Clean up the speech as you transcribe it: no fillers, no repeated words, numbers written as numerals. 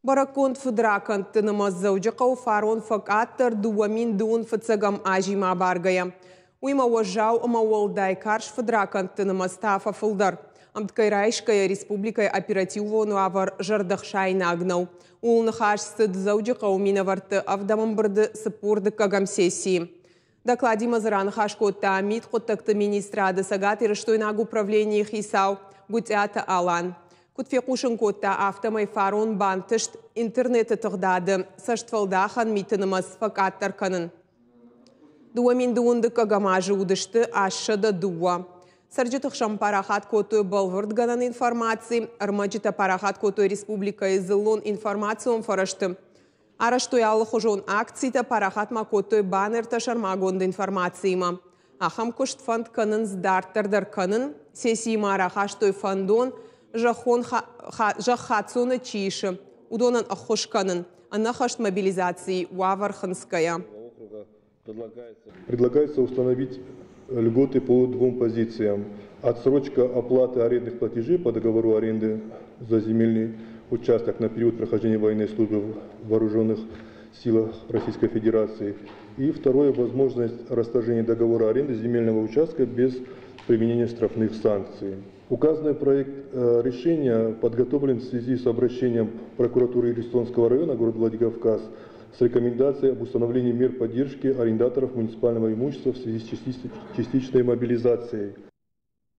Бӕрӕггонд фыдракӕндты нымӕц Дзӕуджыхъӕуы фарон фӕкъаддӕр 2012 фыццӕгӕм азимӕ абаргӕйӕ. Уыимӕ уӕззау ӕмӕ уӕлдай карз фыдракӕндты нымӕц та фӕфылдӕр. Ӕмткӕй райсгӕйӕ, республикӕйы оперативон уавӕр зӕрдӕхсаинаг нӕу. Ууыл ныхас цыд Дзӕуджыхъӕуы минӕвӕртты ӕвдӕм ӕмбырды 42-ӕм сессийы. Докладимӕ дзы раныхас кодта мидхъуыддӕгты министрады цӕгатирыстойнаг управленийы хицау Гуытъиаты Алан. Куыд фехъусын кодта, афтӕмӕй фарон бантыст интернеты тыгъдады цӕстфӕлдахӕн миты нымӕц фӕкъаддӕр кӕнын. 2012 азы уыдысты 802. Цӕрджыты хсӕн парахат кодтой бӕлвырдгӕнӕн информаци, ӕрмӕджытӕ парахат кодтой республикӕйы дзыллон информацион фӕрӕзты. Арӕзтой алыхуызон акцитӕ, парахат ма кодтой баннертӕ сӕрмагонд информациимӕ. Ахӕм куыст фӕнд кӕнынц дарддӕр дӕр кӕнын. Сессийы ма рахастой фӕндон, зӕххон зӕхх хаццоны чи исы, уыдонӕн ӕххуыс кӕнын, ӕнӕхӕст мобилизацийы уавӕр хынцгӕйӕ. Предлагается установить льготы по двум позициям. Отсрочка оплаты арендных платежей по договору аренды за земельный участок на период прохождения военной службы в вооруженных силах Российской Федерации. И второе, возможность расторжения договора аренды земельного участка без применения штрафных санкций. Указанный проект решения подготовлен в связи с обращением прокуратуры Элистонского района города Владикавказ с рекомендацией об установлении мер поддержки арендаторов муниципального имущества в связи с частичной мобилизацией.